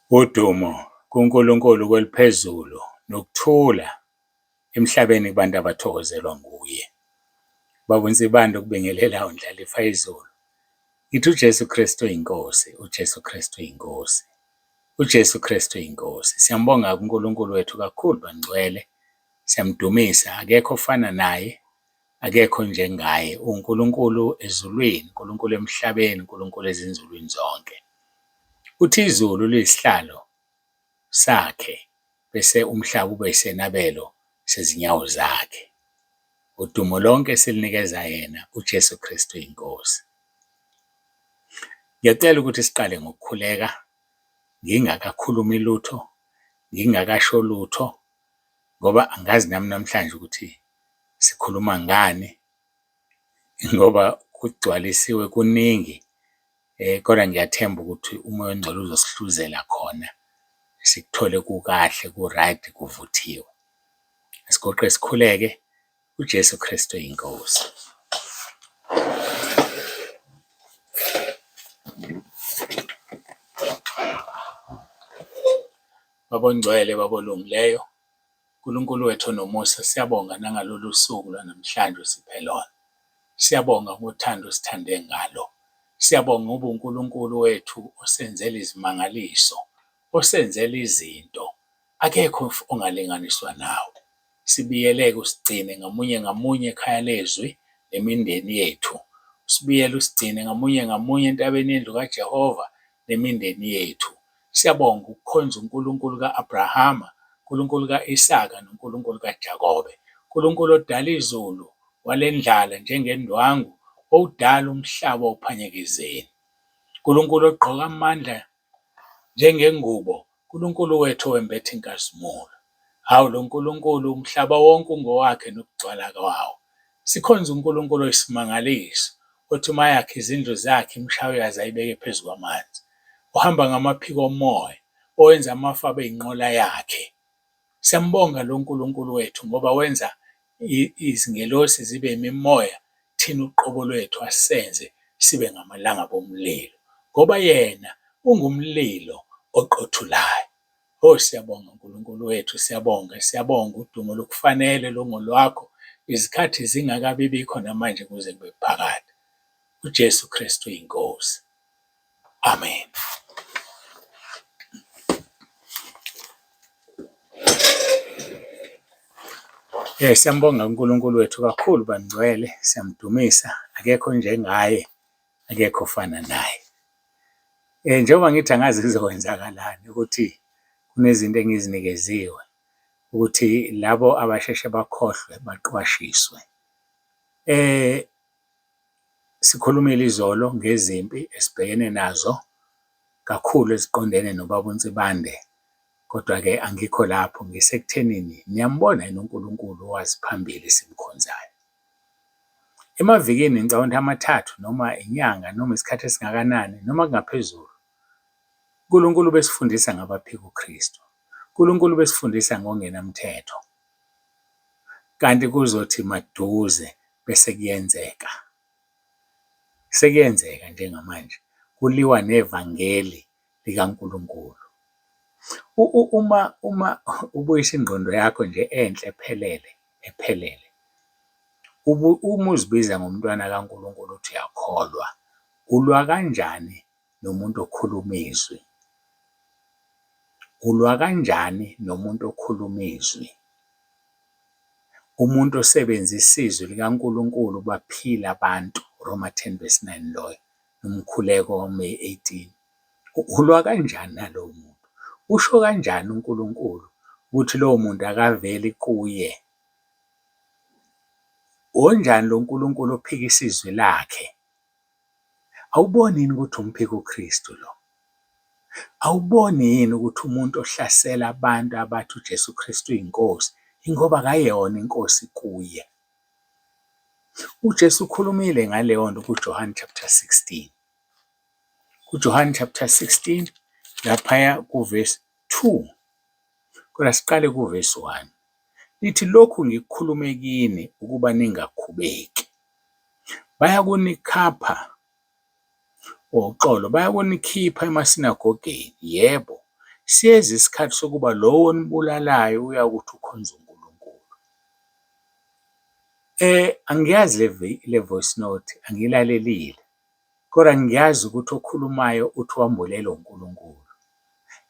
Udumo kuNkulunkulu kweliphezulu nokuthula emhlabeni kubantu abathokozelwa nguye. Baba uNsibande ukubingelela uNdlalifa izulu. Ngithi uJesu Kristu uyinkosi, uJesu Kristu uyinkosi, uJesu Kristu uyinkosi. Siyambonga uNkulunkulu wethu kakhulu bangcwele, siyamdumisa, akekho ofana naye, akekho njengaye. UNkulunkulu ezulwini, uNkulunkulu emhlabeni, uNkulunkulu ezinzulwini zonke. Uthi izulu liyisihlalo sakhe bese umhlaba ube isenabelo sezinyawo zakhe. Udumo lonke silinikeza yena uJesu Kristu iNkosi. Ngiyacela ukuthi siqale ngokukhuleka ngingakakhulumi lutho, ngingakasho lutho ngoba angazi nami namhlanje ukuthi sikhuluma ngani ngoba kugcwalisiwe kuningi. Kodwa ngiyathemba ukuthi uMoya oNgcwele uzosihluzela khona, sikuthole kukahle, ku-right, kuvuthiwe. Asiguqe sikhuleke, uJesu Kristu iNkosi. Baba oNgcwele, Baba olungileyo, Nkulunkulu wethu onomusa, siyabonga nangalolu suku lwanamhlanje osiphe lona. Siyabonga ngothando osithande ngalo. Siyabonga ngoba uNkulunkulu wethu osenzela izimangaliso, osenzela izinto. Akekho ongalinganiswa nawe. Sibiyeleke usigcine ngamunye ngamunye ekhaya lezwi nemindeni yethu. Usibiyele usigcine ngamunye ngamunye entabeni yendlu kaJehova nemindeni yethu. Siyabonga ukukhonza uNkulunkulu ka-Abrahama, uNkulunkulu ka-Isaka noNkulunkulu kaJakobe. uNkulunkulu odala izulu walendlala njengendwangu, owudala umhlaba uphanyeka ezeni. uNkulunkulu ogqoka amandla njengengubo, uNkulunkulu wethu owembethe inkazimulo. Hawu lo Nkulunkulu umhlaba wonke ungowakhe nokugcwala kwawo. Sikhonza uNkulunkulu oyisimangaliso, othi uma yakhe izindlu zakhe imishawuyazo ayibeke phezu kwamanzi. Uhamba ngamaphiko omoya, owenza amafu abe yinqola yakhe. Siyambonga lo Nkulunkulu wethu ngoba wenza izingelosi zibe imimoya, thina uqobo lwethu asenze sibe ngamalangabi omlilo, ngoba yena ungumlilo oqothulayo. Oh siyabonga Nkulunkulu wethu, siyabonga, siyabonga udumo lukufanele lungolwakho, izikhathi zingakabi bikho namanje kuze kube phakade. UJesu Kristu iNkosi. Amen. Siyambonga uNkulunkulu wethu kakhulu bangcwele, siyamdumisa, akekho njengaye, akekho ofana naye. Njengoba ngithi angazi kuzokwenzakalani ukuthi kunezinto engizinikeziwe ukuthi labo abasheshe bakhohlwe baqwashiswe. Sikhulumile izolo ngezimpi esibhekene nazo kakhulu eziqondene nobaba uNsibande, kodwa-ke angikho lapho ngisekuthenini niyambona yini uNkulunkulu owazi phambili esimkhonzayo. Emavikini ngicabanga ukuthi amathathu noma inyanga noma isikhathi esingakanani noma kungaphezulu, uNkulunkulu ubesifundisa ngabaphika uKristu. uNkulunkulu ubesifundisa ngongenamthetho. Kanti kuzothi maduze bese kuyenzeka. Sekuyenzeka njengamanje, kuliwa nevangeli likaNkulunkulu. Uma ubuyisa ingqondo yakho nje enhle ephelele, ephelele, uma uzibiza ngomntwana kaNkulunkulu uthi uyakholwa, ulwa kanjani nomuntu okhuluma izwi? Ulwa kanjani nomuntu okhuluma izwi? Umuntu osebenzisa izwi likaNkulunkulu baphile abantu, Roma 10 verse 9 loyo, nomkhuleko waMay 18. Ulwa kanjani nalowo muntu? Usho kanjani uNkulunkulu ukuthi lowo muntu akaveli kuye? Onjani lo Nkulunkulu ophikisa izwi lakhe? Awuboni yini ukuthi umphika uKristu lo? Awuboni yini ukuthi umuntu ohlasela abantu abathi uJesu Kristu uyinkosi ingoba akayona inkosi kuye? UJesu ukhulumile ngaleyo nto kuJohane chapter 16. KuJohane chapter 16 laphaya kuvesi 2 kodwa siqale kuvesi 1. Lithi lokhu ngikukhulume kini ukuba ningakhubeki. Bayakunikhapha, uxolo, bayakunikhipha emasinagogeni, yebo, Siyeza isikhathi sokuba lowo onibulalayo uyakuthi ukhonza uNkulunkulu. Angiyazi le voice note, angiyilalelile, kodwa ngiyazi ukuthi okhulumayo uthi wambulelwa uNkulunkulu.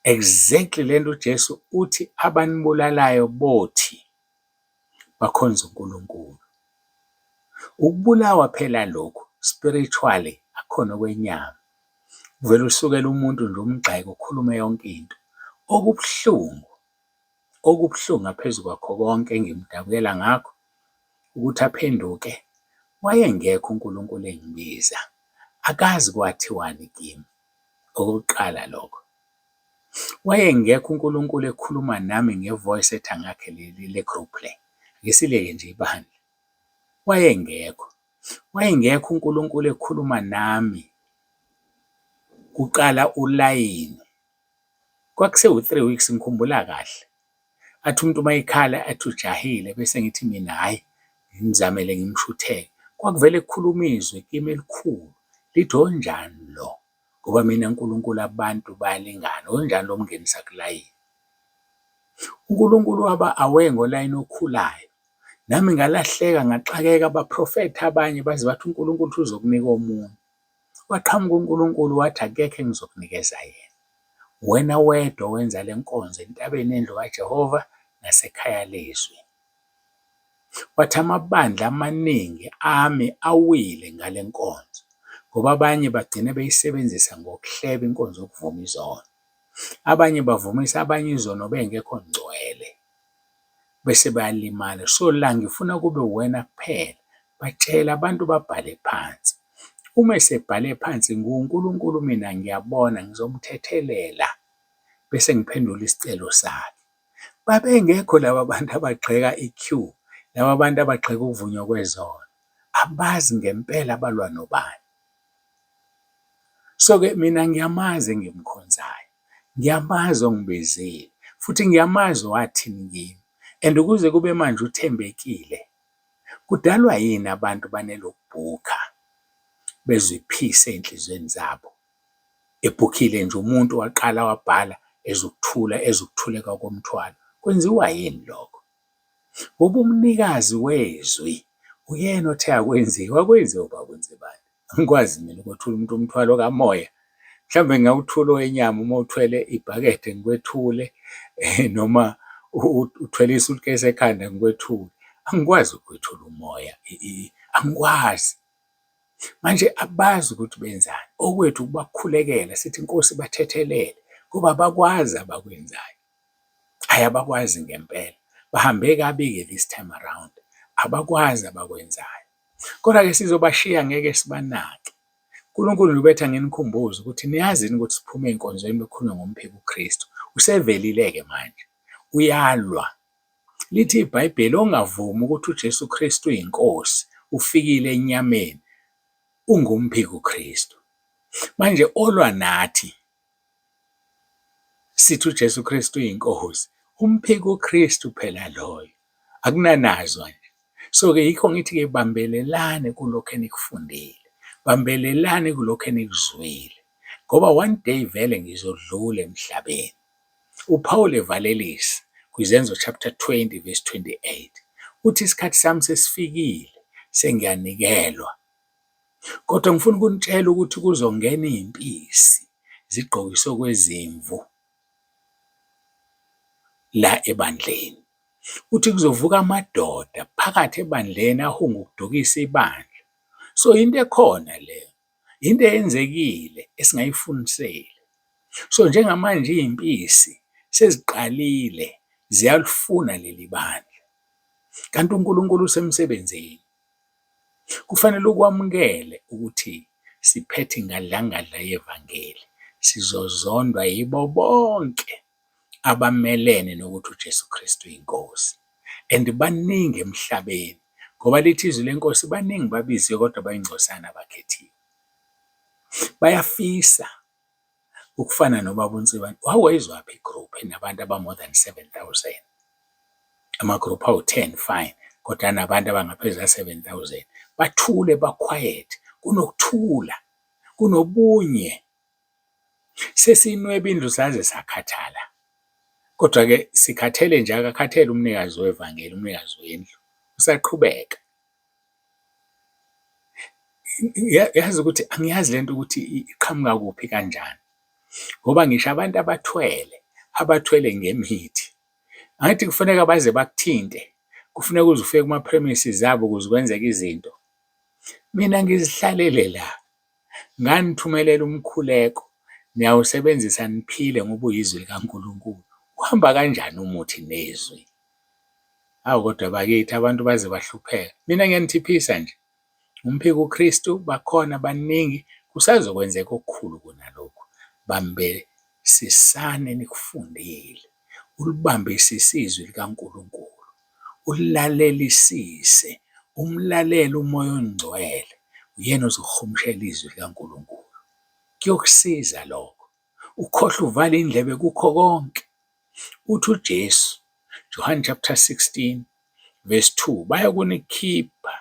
Exactly le nto uJesu uthi abanibulalayo bothi bakhonza uNkulunkulu. Ukubulawa phela lokhu spiritually akukhona okwenyama. Uvele usukele umuntu nje umgxeke ukhulume yonke into. Okubuhlungu, okubuhlungu ngaphezu kwakho konke engimdabukela ngakho ukuthi aphenduke, wayengekho uNkulunkulu engibiza, akazi kwathiwani kimi. Okokuqala lokho. Wayengekho uNkulunkulu ekhuluma nami nge-voice ethi angakhe le group le. Ake sileke nje ibandla. Wayengekho. Wayengekho uNkulunkulu ekhuluma nami kuqala ulayini. Kwakusewu-three weeks ngikhumbula kahle. Athi umuntu uma ekhala athi ujahile bese ngithi mina hhayi ngimzamele ngimshuthele. Kwakuvele kukhulume izwi kimi elikhulu lithi onjani lo? Ngoba mina Nkulunkulu abantu bayalingana, onjani lo omngenisa kulayini? UNkulunkulu waba aware ngolayini okhulayo. Nami ngalahleka ngaxakeka abaprofethi abanye baze bathi uNkulunkulu uthi uzokunika omunye. Waqhamuka uNkulunkulu wathi akekho engizokunikeza yena. Wena wedwa owenza le nkonzo entabeni yendlu kaJehova nasekhaya lezwi. Wathi amabandla amaningi ami awile ngale nkonzo ngoba abanye bagcine beyisebenzisa ngokuhleba inkonzo yokuvuma izono. Abanye bavumisa abanye izono bengekho ngcwele bese bayalimala. So la ngifuna kube uwena kuphela. Batshele abantu babhale phansi. Uma esebhale phansi nguNkulunkulu mina ngiyabona ngizomthethelela bese ngiphendula isicelo sakhe. Babengekho laba bantu abagxeka i-Q, laba bantu abagxeka ukuvunywa kwezono. Abazi ngempela balwa nobani. So-ke mina ngiyamazi engimkhonzayo, ngiyamazi ongibizile futhi ngiyamazi wathini kimi and kuze kube manje uthembekile. Kudalwa yini abantu banelokubhukha bezwe i-peace ey'nhliziyweni zabo? Ebhukhile nje umuntu waqala wabhala ezokuthula ezokuthuleka komthwalo. Kwenziwa yini lokho? Ngoba umnikazi wezwi uyena othe akwenziwe, akwenziwe baba uNzibande. Angikwazi mina ukwethula umuntu umthwalo kamoya. Mhlawumbe ngingawuthula owenyama uma uthwele ibhakede ngikwethule noma uthwele isuitcase ekhanda ngikwethule. Angikwazi ukwethula umoya, angikwazi. Manje abazi ukuthi benzani. Okwethu ukubakhulekela sithi Nkosi bathethelele ngoba abakwazi abakwenzayo. Hhayi abakwazi ngempela. Bahambe kabi-ke this time around. Abakwazi abakwenzayo. Kodwa-ke sizobashiya ngeke sibanake. UNkulunkulu nje ubetha nginikhumbuze ukuthi niyazi yini ukuthi siphume ey'nkonzweni bekukhulunywa ngomphiki uKristu. Usevelile-ke manje. Uyalwa. Lithi iBhayibheli ongavumi ukuthi uJesu Kristu uyiNkosi, ufikile enyameni, ungumphiki uKristu. Manje olwa nathi sithi uJesu Kristu uyiNkosi, umphiki uKristu phela loyo. Akunanazwa nje. So-ke yikho ngithi-ke bambelelani kulokhu enikufundile, bambelelani kulokhu enikuzwile ngoba one day vele ngizodlula emhlabeni. UPawulu evalelisa kwiZenzo chapter 20 verse 28 uthi isikhathi sami sesifikile sengiyanikelwa. Kodwa ngifuna ukunitshela ukuthi kuzongena izimpisi zigqokiswe okwezimvu la ebandleni. Uthi kuzovuka amadoda phakathi ebandleni ahunga ukudukisa ibandla. So into ekhona leyo. Into eyenzekile esingayifuniseli. So njengamanje iy'mpisi seziqalile ziyalifuna leli bandla, kanti uNkulunkulu usemsebenzini. Kufanele ukwamukele ukuthi siphethe ingadlangadla yevangeli, sizozondwa yibo bonke abamelene nokuthi uJesu Kristu uyinkosi. And baningi emhlabeni ngoba lithi izwi lenkosi baningi babiziwe kodwa bayingcosana abakhethiwe. Bayafisa ukufana nobaba uNsibane. Wawuyizwaphi i-group enabantu aba-more than 7000? Ama-group awu-10 fine, kodwa anabantu abangaphezu ka-7000. Bathule ba-quiet, kunokuthula, kunobunye. Sesiyinweba indlu saze sakhathala. Kodwa-ke sikhathele nje akakhathele umnikazi wevangeli, umnikazi wendlu, usaqhubeka. Yazi ukuthi angiyazi lento ukuthi iqhamuka kuphi kanjani, ngoba ngisho abantu abathwele, abathwele ngemithi, angithi kufuneka baze bakuthinte, kufuneka uze ufike kuma-premises abo ukuze kwenzeke izinto. Mina ngizihlalele la, nganithumelela umkhuleko, niyawusebenzisa niphile ngoba uyizwi likaNkulunkulu. Uhamba kanjani umuthi nezwi? Awu kodwa bakithi abantu baze bahlupheka. Mina ngiyanithiphisa nje. Umphika uKristu bakhona baningi, kusazokwenzeka okukhulu kunalokhu. Bambesisani enikufundile, ulibambisise izwi likaNkulunkulu, ulilalelisise, umlalele uMoya oNgcwele, uyena ozokuhumushela izwi likaNkulunkulu. Kuyokusiza lokho. Ukhohlwe uvale indlebe kukho konke. Uthi uJesu, Johane chapter 16 verse 2, bayakunikhipha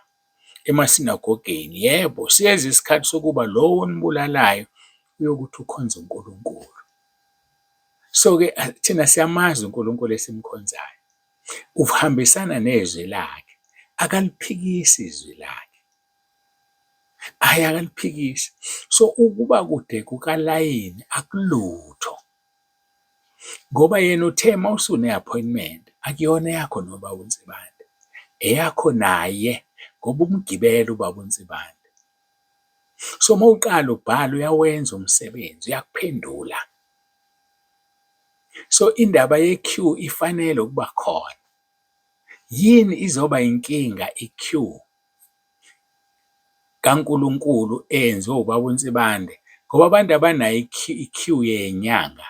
emasinagogeni. Yebo, siyeza isikhathi sokuba lowo onibulalayo uyokuthi ukhonza uNkulunkulu. So-ke thina siyamazi uNkulunkulu esimkhonzayo. Uhambisana nezwi lakhe, akaliphikisi izwi lakhe. Hhayi akaliphikisi. So ukuba kude kukalayini akulutho. Ngoba yena uthe uma usune-appointment akuyona eyakho nobaba uNsibande, eyakho naye ngoba umgibele ubaba uNsibande. So uma uqala ubhala uyawenza umsebenzi, uyakuphendula. So indaba ye-queue ifanele ukuba khona. Yini izoba inkinga i-queue kaNkulunkulu eyenziwe ubaba uNsibande? Ngoba abantu abanayo i-queue yenyanga.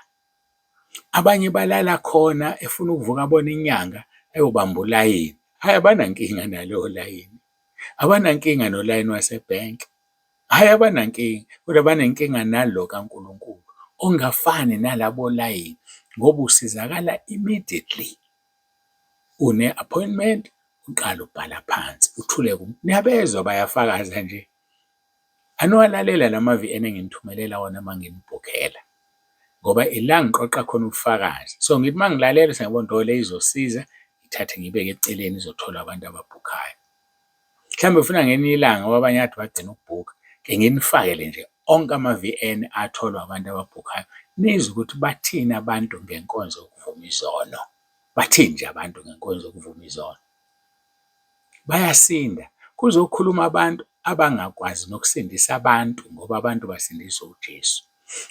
Abanye balala khona efuna ukuvuka abone inyanga ayobamba ulayini. Hhayi abanankinga nalowo layini, abanankinga nolayini wasebhenki, hhayi abanankinga kodwa banenkinga nalo kaNkulunkulu ongafani nalabo layini ngoba usizakala immediately. Une-appointment, uqale ubhala phansi uthule . Niyabezwa bayafakaza nje. Aniwalalela la ma-V_N enginithumelela wona uma nginibhukhela ngoba ila ngiqoqa khona ubufakazi. So ngithi uma ngilalela sengiyabona ukuthi oh le izosiza, ngithathe ngiyibeke eceleni izotholwa abantu ababhukhayo. Mhlawumbe ufuna ngelinye ilanga ngoba abanye kade bagcina ukubhukha, ke nginifakele nje onke ama-V_N atholwa abantu ababhukhayo, nizwe ukuthi bathini abantu ngenkonzo yokuvuma izono. Bathini nje abantu ngenkonzo yokuvuma izono? Bayasinda. Kuzokhuluma abantu abangakwazi nokusindisa abantu ngoba abantu basindiswa uJesu.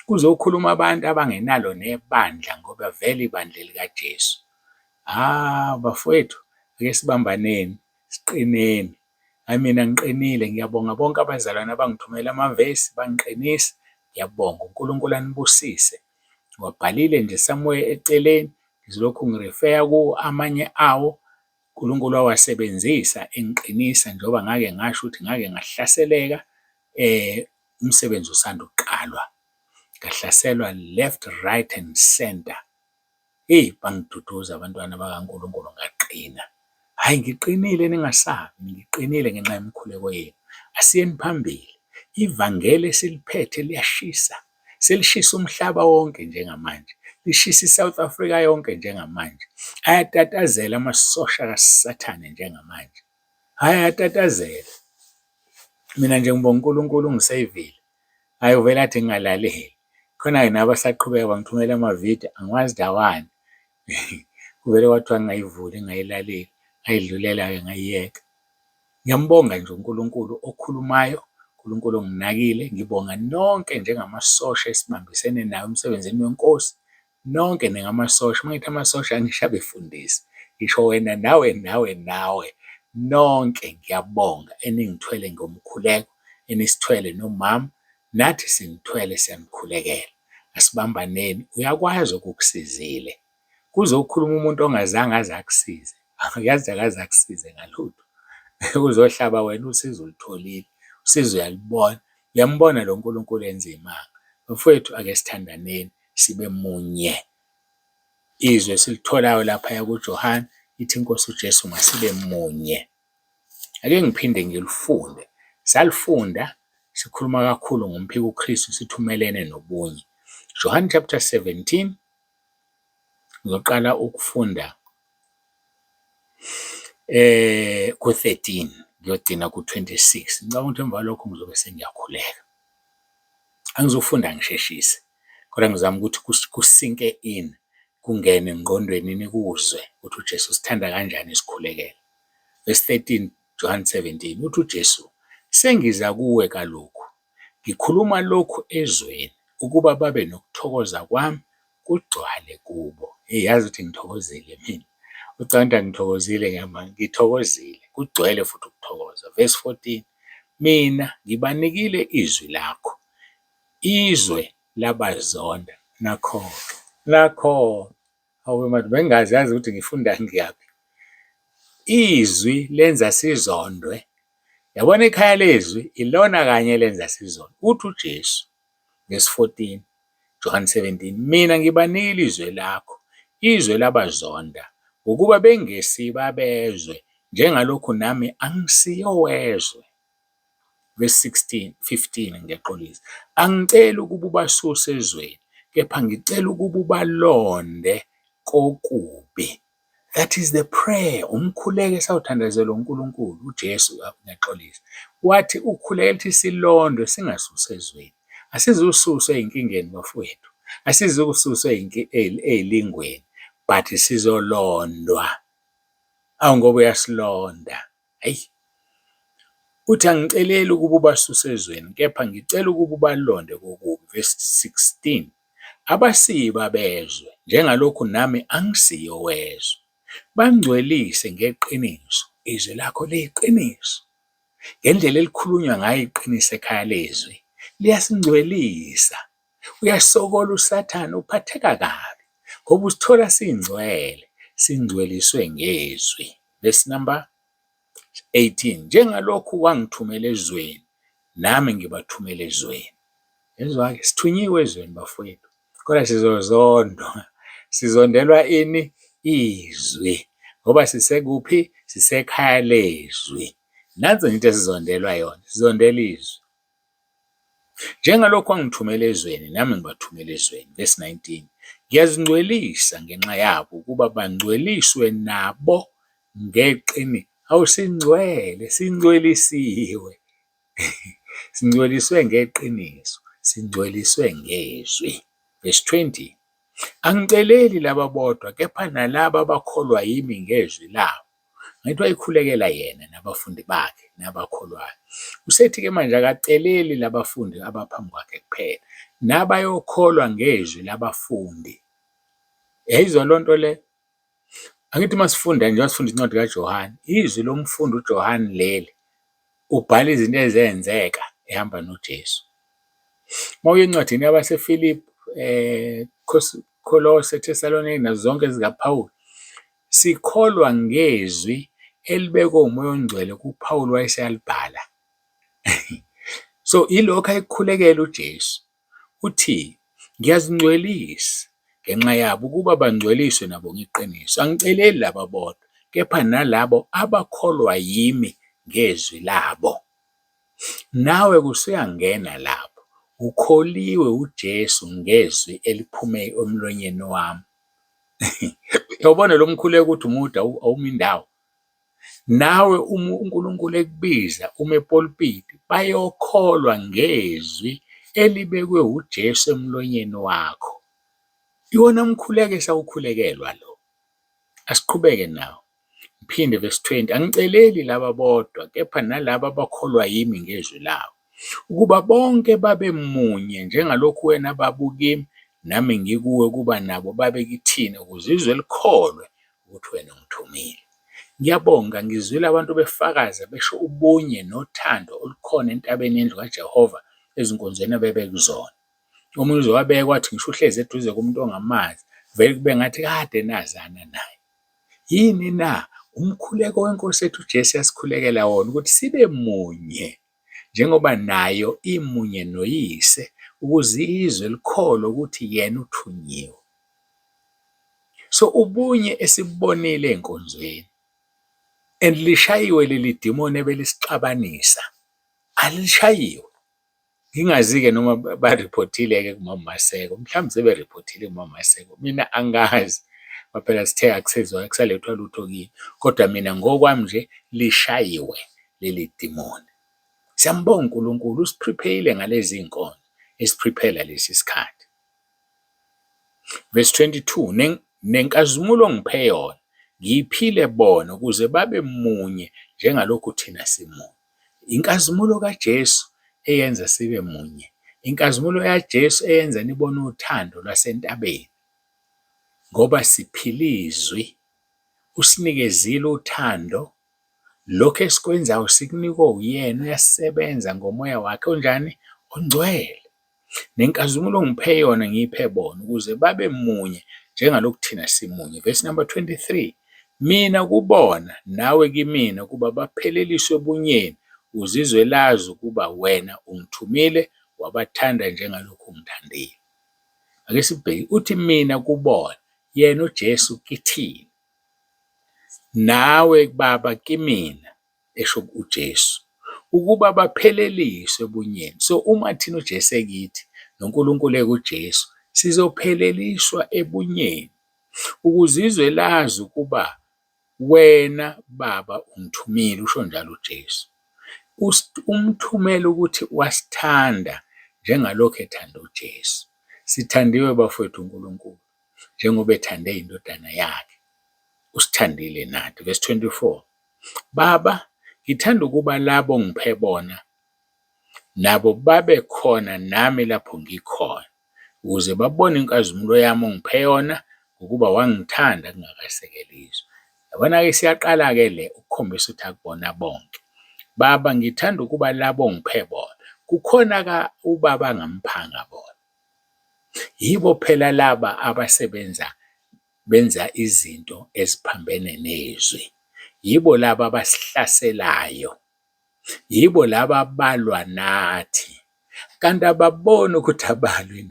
Kuzokhuluma abantu abangenalo nebandla ngoba vele ibandla elikaJesu. Ah bafowethu, ake sibambaneni, siqineni. Hhayi mina ngiqinile, ngiyabonga bonke abazalwane abangithumela amavesi bangiqinisa, ngiyabonga. uNkulunkulu anibusise. Ngiwabhalile nje somewhere eceleni, ngizolokhu ngirifeya kuwo amanye awo uNkulunkulu wawasebenzisa engiqinisa njengoba ngake ngasho ukuthi ngake ngahlaseleka umsebenzi usanda kuqalwa. Ngahlaselwa left, right and centre. Eyi, bangiduduza abantwana bakaNkulunkulu ngaqina. Hhayi ngiqinile ningasabi, ngiqinile ngenxa yemikhuleko yenu. Asiyeni phambili, ivangeli esiliphethe liyashisa. Selishisa umhlaba wonke njengamanje, lishisa i-South Africa yonke njengamanje. Ayatatazela amasosha kaSathane njengamanje. Hhayi ayatatazela. Mina nje ngibonga uNkulunkulu ungiseyivile. Hhayi uvele athi ngingalaleli. Khona-ke nabo basaqhubeka bangithumela amavidiyo angiwazi ndawani. Kuvele kwathiwa ngingayivuli ngingayilaleli, ngayidlulela-ke ngayiyeka. Ngiyambonga nje uNkulunkulu okhulumayo, uNkulunkulu onginakile. Ngibonga nonke njengamasosha esibambisene nawo emsebenzini weNkosi. Nonke ningamasosha, uma ngithi amasosha angisho abefundisi, ngisho wena nawe nawe nawe. Nonke ngiyabonga eningithwele ngomkhuleko, enisithwele nomama, nathi sinithwele siyanikhulekela. Asibambaneni, uyakwazi okukusizile. Kuzokhuluma umuntu ongazange aze akusize, yazi akaze akusize ngalutho. Uzohlaba wena usizo ulutholile, usizo uyalubona, uyambona lo Nkulunkulu enza iy'manga. Bafowethu ake sithandaneni sibe munye. Izwi esilitholayo laphaya kuJohane ithi iNkosi uJesu masibe munye. Ake ngiphinde ngilifunde. Salifunda sikhuluma kakhulu ngomphikukristu sithi umelene nobunye. Johane chapter 17. Ngizoqala ukufunda ku-13 ngiyogcina ku-26. Ngicabanga ukuthi emva kwalokho ngizobe sengiyakhuleka. Angizufunda ngisheshise kodwa ngizama ukuthi kusinke in, kungene engqondweni nikuzwe ukuthi uJesu usithanda kanjani sikhulekela. Verse 13, John 17, uthi uJesu, sengiza kuwe kalokhu, ngikhuluma lokhu ezweni ukuba babe nokuthokoza kwami kugcwale kubo. Hey, yazi ukuthi ngithokozile mina. Ucabanga ukuthi angithokozile ngiyama ngithokozile, kugcwele futhi ukuthokoza. Verse 14, mina ngibanikile izwi lakho, izwe labazonda. Nakho-ke, nakho-ke. Hawu manje bengingazi yazi ukuthi ngifunda ngiyaphi. Izwi lenza sizondwe. Yabona ikhaya lezwi ilona kanye elenza sizondwe. Uthi uJesu verse 14, John 17, mina ngibanikile izwi lakho, izwe labazonda, ngokuba bengesibo abezwe, njengalokhu nami angisiye owezwe. Verse 16, 15, ngiyaxolisa. Angiceli ukuba ubasuse ezweni, kepha ngicela ukuba ubalonde kokubi. That is the prayer, umkhuleko esawuthandazela uNkulunkulu, uJesu, ngiyaxolisa. Wathi ukhulekela ukuthi silondwe singasuswa ezweni. Asizususwa ey'nkingeni bafowethu, asizukususwa ey'lingweni, but sizolondwa. Awu ngoba uyasilonda. Hhayi, uthi angiceleli ukuba ubasuse ezweni, kepha ngicela ukuba ubalonde kokubi. Verse 16, Abasiyi babezwe, njengalokhu nami angisiye owezwe. Bangcwelise ngeqiniso, izwi lakho liyiqiniso. Ngendlela elikhulunywa ngayo iqiniso ekhaya lezwi, liyasingcwelisa. Uyasokola uSathane, uphatheka kabi ngoba usithola singcwele, singcweliswe ngezwi. Verse number 18, njengalokhu wangithumela ezweni, nami ngibathumela ezweni. Yezwa-ke, sithunyiwe ezweni bafowethu, kodwa sizozondwa. Sizondelwa ini? Izwi. Ngoba sisekuphi? Sisekhaya lezwi. Nansi nje into esizondelwa yona, sizondela izwi. Njengalokhu wangithumela ezweni, nami ngibathumela ezweni. Verse 19, ngiyazingcwelisa ngenxa yabo ukuba bangcweliswe nabo ngeqiniso. Awu singcwele, singcwelisiwe. Singcweliswe ngeqiniso, singcweliswe ngezwi. Verse 20, angiceleli laba bodwa kepha nalaba abakholwa yimi ngezwi labo. Angithi wayekhulekela yena nabafundi bakhe nabakholwayo. Usethi-ke manje akaceleli labafundi abaphambi kwakhe kuphela, nabayokholwa ngezwi labafundi. Yayizwa loo nto le? Angithi uma sifunda nje, sifunda incwadi kaJohane, izwi lomfundi uJohane leli, ubhala izinto ezenzeka ehamba noJesu. Uma uya encwadini yabaseFilipi, Kolose, Thesalonika nazo zonke ezikaPawulu, sikholwa ngezwi elibekwe uMoya oNgcwele kuPawulu wayeseyalibhala. So ilokhu ayekukhulekela uJesu, uthi, ngiyazingcwelisa ngenxa yabo ukuba bangcweliswe nabo ngeqiniso. Angiceleli laba bodwa, kepha nalabo abakholwa yimi ngezwi labo. Nawe kusuyangena lapho, ukholiwe uJesu ngezwi eliphume emlonyeni wami. Uyawubona lo mkhuleko ukuthi umude awumi indawo. Nawe uma uNkulunkulu ekubiza ume epulpiti, bayokholwa ngezwi elibekwe uJesu emlonyeni wakho. Iwona mkhuleko esawukhulekelwa lo. Asiqhubeke nawo. Ngiphinde verse 20, angiceleli laba bodwa kepha nalaba abakholwa yimi ngezwi labo, ukuba bonke babe munye njengalokhu wena Baba ukimi nami ngikuwe, ukuba nabo babe kithina ukuze izwe likholwe ukuthi wena ungithumile. Ngiyabonga ngizwile abantu befakaza besho ubunye nothando olukhona entabeni yendlu kaJehova ezinkonzweni abebekuzona. Omunye uze wabeka wathi ngisho uhlezi eduze komuntu ongamazi vele kube ngathi kade nazana naye. Yini na? Umkhuleko weNkosi yethu uJesu yasikhulekela wona ukuthi sibe munye njengoba nayo imunye noYise ukuze izwe likholwe ukuthi yena uthunyiwe. So ubunye esibubonile ey'nkonzweni and lishayiwe leli dimoni ebelisixabanisa, alishayiwe. Ngingazi-ke noma bariphothile-ke kumama Maseko, mhlawumbe seberiphothile kumama Maseko, mina angazi. Ngoba phela sithe akusezwa akusalethwa lutho kini, kodwa mina ngokwami nje lishayiwe leli dimoni. Siyambonga uNkulunkulu usiprepare ngalezi iy'nkonzo, esiprepare lesi sikhathi. Verse 22, nenkazimulo ongiphe yona ngiyiphile bona ukuze babe munye njengalokhu thina simunye. Inkazimulo kaJesu eyenza sibe munye. Inkazimulo yaJesu eyenza nibone uthando lwasentabeni ngoba siphila izwi. Usinikezile uthando, lokhu esikwenzayo sikunikwe uyena, uyasebenza ngomoya wakhe onjani? Ongcwele. Nenkazimulo ongiphe yona ngiyiphe bona ukuze babe munye njengalokhu thina simunye. Verse number 23, mina kubona nawe kimina ukuba bapheleliswe ebunyeni ukuze izwe lazi ukuba wena ungithumile wabathanda njengalokhu ungithandile. Ake sibheke uthi mina kubona yena uJesu kithina nawe Baba kimina esho uJesu, ukuba bapheleliswe ebunyeni. So uma thina uJesu ekithi noNkulunkulu ekuJesu, sizopheleliswa ebunyeni ukuze izwe lazi ukuba wena Baba ungithumile, usho njalo uJesu. Umthumela ukuthi wasithanda njengalokhu ethanda uJesu. Sithandiwe bafowethu uNkulunkulu njengoba ethande indodana yakhe, usithandile nathi. Verse 24. Baba, ngithanda ukuba labo ongiphe bona nabo babe khona nami lapho ngikhona, ukuze babone inkazimulo yami ongiphe yona, ngokuba wangithanda kungakasekelwa izwe. Yabona-ke isiyaqala-ke le ukukhombisa ukuthi akubona bonke. Baba, ngithanda ukuba labo ongiphe bona. Kukhona ka ubaba angamphanga bona. Yibo phela laba abasebenza benza izinto eziphambene nezwi. Yibo laba abasihlaselayo, yibo laba abalwa nathi, kanti ababoni ukuthi abalwi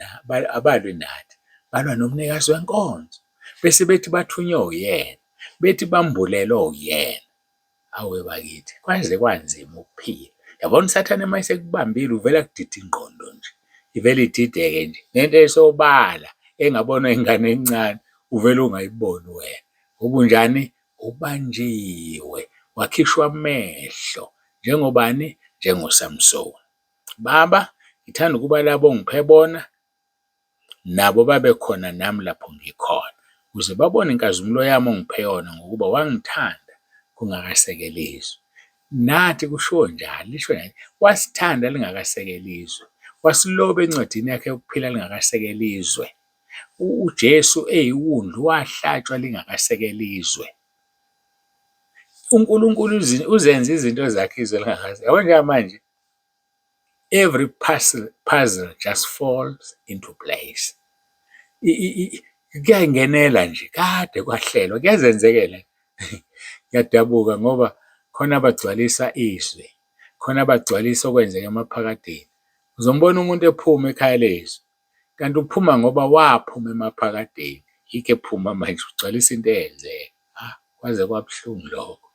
abalwi nathi, balwa nomnikazi wenkonzo. Bese bethi bathunywe uyena, bethi bambulelwe uyena. Awe bakithi, kwaze kwanzima ukuphila. Yabona uSathane uma esekubambile uvele akudide ingqondo nje, ivele idideke nje. Nento esobala engabonwa ingane encane uvele ungayiboni wena. Ngoba unjani? Ubanjiwe, wakhishwa amehlo njengobani? NjengoSamsoni. Baba, ngithanda ukuba labo ongiphe bona nabo babe khona nami lapho ngikhona, ukuze babone inkazimulo yami ongiphe yona ngokuba wangithanda kungakasekeli izwe. Nathi kushiwo njalo, lisho njalo, wasithanda lingakasekeli izwe, wasiloba encwadini yakhe yokuphila lingakasekeli izwe. UJesu eyiwundlu wahlatshwa lingakasekeli izwe. UNkulunkulu uzenze izinto zakhe izwe lingakaze. Yabo njengamanje every puzzle, puzzle just falls into place. Kuyayingenela nje, kade kwahlelwa, kuyazenzekela. Ngiyadabuka ngoba khona abagcwalisa izwi, khona abagcwalisa okwenzeka emaphakadeni. Uzombona umuntu ephuma ekhaya lezwi, kanti uphuma ngoba waphuma emaphakadeni, yikho ephuma manje ugcwalisa into eyenzeka. Ah, kwaze kwabuhlungu lokho.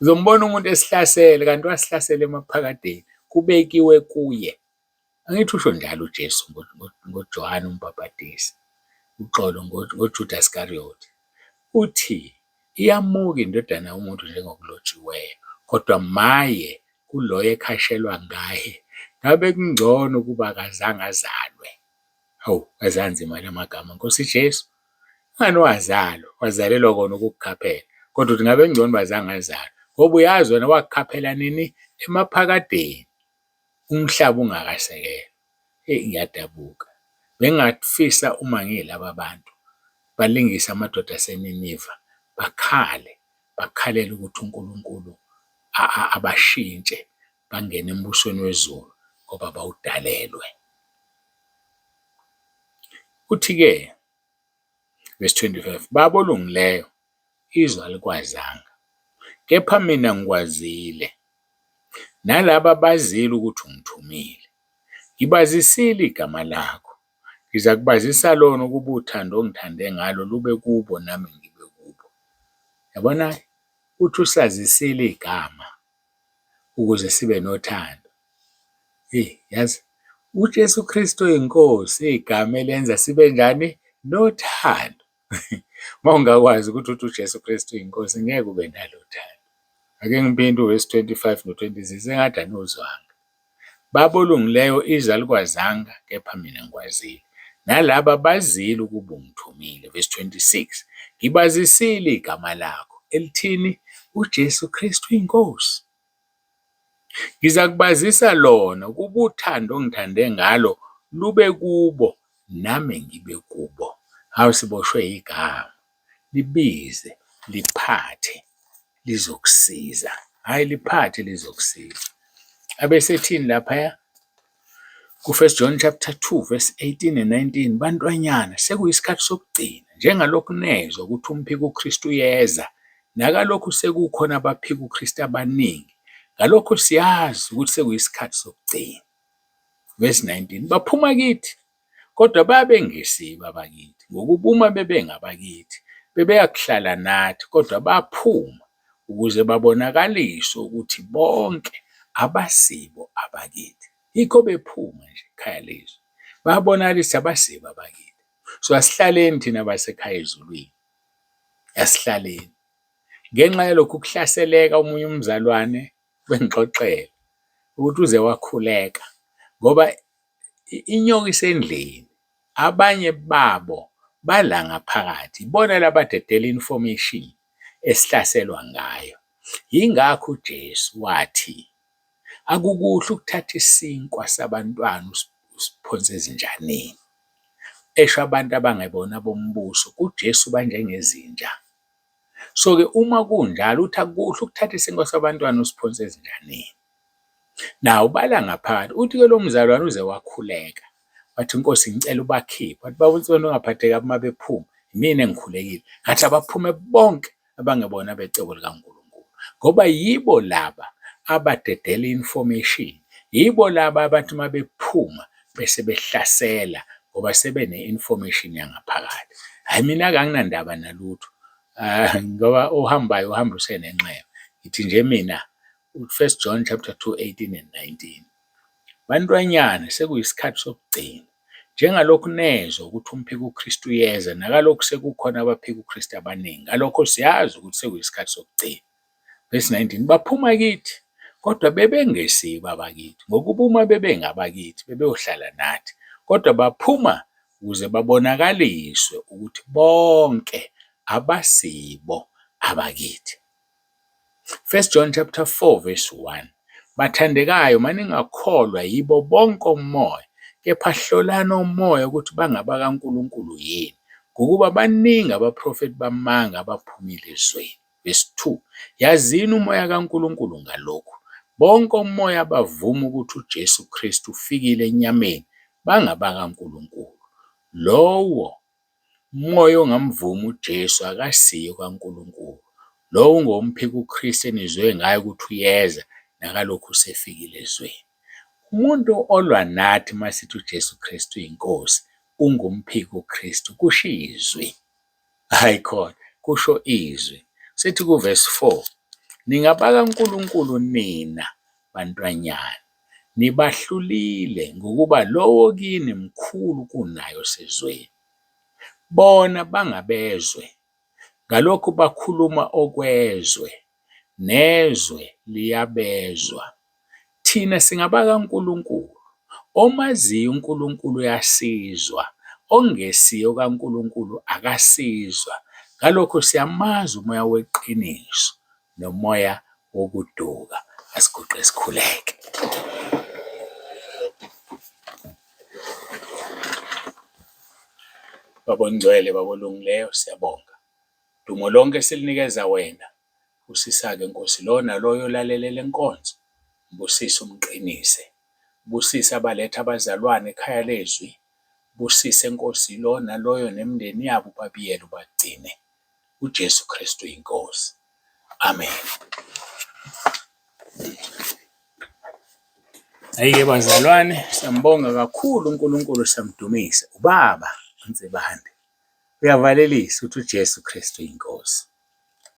Uzombona umuntu esihlasele kanti wasihlasela emaphakadeni, kubekiwe kuye. Angithi usho njalo uJesu ngoJohane uMbhabhadisi, uxolo ngoJudas Iscariot. Uthi iyamuka indodana yomuntu njengokulotshiweyo, kodwa maye kuloyo ekhashelwa ngaye, ngabe kungcono ukuba akazange azalwe. Hawu, azanzima la magama Nkosi Jesu. Ngani wazalwa, wazalelwa kona ukukukhaphela, kodwa uthi ngabe kungcono uba azange azalwe, ngoba uyazi wena wakukhaphela nini? Emaphakadeni, umhlaba ungakasekelwa. Eyi ngiyadabuka, bengingafisa uma ngiyilaba bantu balingise amadoda aseNiniva, bakhale, bakhalele ukuthi uNkulunkulu abashintshe bangene embusweni wezulu ngoba bawudalelwe. Uthi-ke, verse 25, Baba olungileyo, izwe alikwazanga, kepha mina ngikwazile, nalaba bazile ukuthi ungithumile. Ngibazisile igama lakho, ngizakubazisa lona ukuba uthando ongithande ngalo lube kubo nami ngibe kubo. Yabona, uthi usazisile igama ukuze sibe nothando. Eyi yazi uJesu Kristu oyinkosi igama elenza sibe njani? Nothando. Uma ungakwazi ukuthi uthi uJesu Kristu uyinkosi ngeke ube nalo uthando. Ake ngiphinde uvesi 25 no-26 sengathi aniwuzwanga. Baba olungileyo izwe alikwazanga kepha mina ngikwazile. Nalaba bazile ukuba ungithumile. Verse 26, ngibazisile igama lakho. Elithini? UJesu Kristu iNkosi. Ngizakubazisa lona ukuba uthando ongithande ngalo lube kubo nami ngibe kubo. Hawu siboshwe igama. Libize, liphathe lizokusiza. Hhayi liphathe lizokusiza. Abesethini laphaya? Ku-First John chapter 2 verse 18 and 19, bantwanyana sekuyisikhathi sokugcina, njengalokhu nezwa ukuthi umphiki uKristu uyeza, nakalokhu sekukhona abaphika uKristu abaningi, ngalokho siyazi ukuthi sekuyisikhathi sokugcina. Verse 19, baphuma kithi, kodwa babengesibo abakithi, ngokuba uma bebengabakithi, bebeyakuhlala nathi, kodwa baphuma ukuze babonakaliswe ukuthi bonke abasibo abakithi. Yikho bephuma nje ekhaya lezwi. Bayabonakalisa abasibo abakithi. So asihlaleni thina basekhaya ezulwini. Asihlaleni. Ngenxa yalokhu kuhlaseleka omunye umzalwane bengixoxela ukuthi uze wakhuleka ngoba inyoka isendlini, abanye babo bala ngaphakathi, ibona labadedela i-information esihlaselwa ngayo. Yingakho uJesu wathi akukuhle ukuthatha isinkwa sabantwana usiphonse ezinjaneni, esho abantu abangebona abombuso, kuJesu banjengezinja. So-ke uma kunjalo uthi akukuhle ukuthatha isinkwa sabantwana usiphonse ezinjaneni. Nawu ubala ngaphakathi, uthi-ke lo mzalwane uze wakhuleka, wathi Nkosi ngicela ubakhiphe. Wathi baba uNsibande ungaphatheki kabi uma bephuma, yimina engikhulekile. Ngathi abaphume bonke abangebona abecebo likaNkulunkulu, ngoba yibo laba abadedela i-information, yibo laba abathi uma bephuma bese behlasela ngoba sebene-information yangaphakathi. Hhayi mina-ke anginandaba nalutho ngoba ohambayo uhamba usenenxeba. Ngithi nje mina U-First John chapter 2, 18 and 19. Bantwanyana, sekuyisikhathi sokugcina. Njengalokhu nezwa ukuthi umphiki uKristu uyeza, nakalokhu sekukhona abaphika uKristu abaningi. Ngalokho siyazi ukuthi sekuyisikhathi sokugcina. Verse 19, baphuma kithi, kodwa bebengesibo abakithi, ngokuba uma bebengabakithi, bebeyohlala nathi. Kodwa baphuma ukuze babonakaliswe ukuthi bonke abasibo abakithi. First John chapter 4 verse 1. Bathandekayo, maningakholwa yibo bonke omoya, kepha hlolani omoya ukuthi bangabakaNkulunkulu yini, ngokuba baningi abaprofethi bamanga abaphumile ezweni. Verse 2. Yazini umoya kaNkulunkulu ngalokhu, bonke omoya abavuma ukuthi uJesu Kristu ufikile enyameni bangabakaNkulunkulu. Lowo Umoya ongamvumi uJesu akasiye okaNkulunkulu. Lowo ungowomphika uKristu enizwe ngaye ukuthi uyeza, nakalokhu usefikile ezweni. Umuntu olwa nathi uma sithi uJesu Kristu uyiNkosi, ungumphika uKristu, kusho izwi. Hhayi khona, kusho izwi. Sithi kuvesi 4, ningabakaNkulunkulu nina bantwanyana, nibahlulile ngokuba lowo kini mkhulu kunaye osezweni. Bona bangabezwe, ngalokhu bakhuluma okwezwe, nezwe liyabezwa. Thina singabakaNkulunkulu, omaziyo uNkulunkulu uyasizwa, ongesiye okaNkulunkulu akasizwa. Ngalokho siyamazi umoya weqiniso nomoya wokuduka. Asiguqe sikhuleke. Baba oNgcwele, Baba olungileyo, siyabonga. Dumo lonke silinikeza wena. Busisa-ke Nkosi lowo naloyo olalele le nkonzo. Mbusise umqinise. Busise abaletha abazalwane ekhaya lezwi. Busise Nkosi lowo naloyo nemindeni yabo ubabiyele ubagcine. UJesu Kristu iNkosi. Amen. Hhayi-ke bazalwane, siyambonga kakhulu uNkulunkulu siyamdumisa. Ubaba uNsibande uyavalelisa uthi uJesu Kristu iNkosi.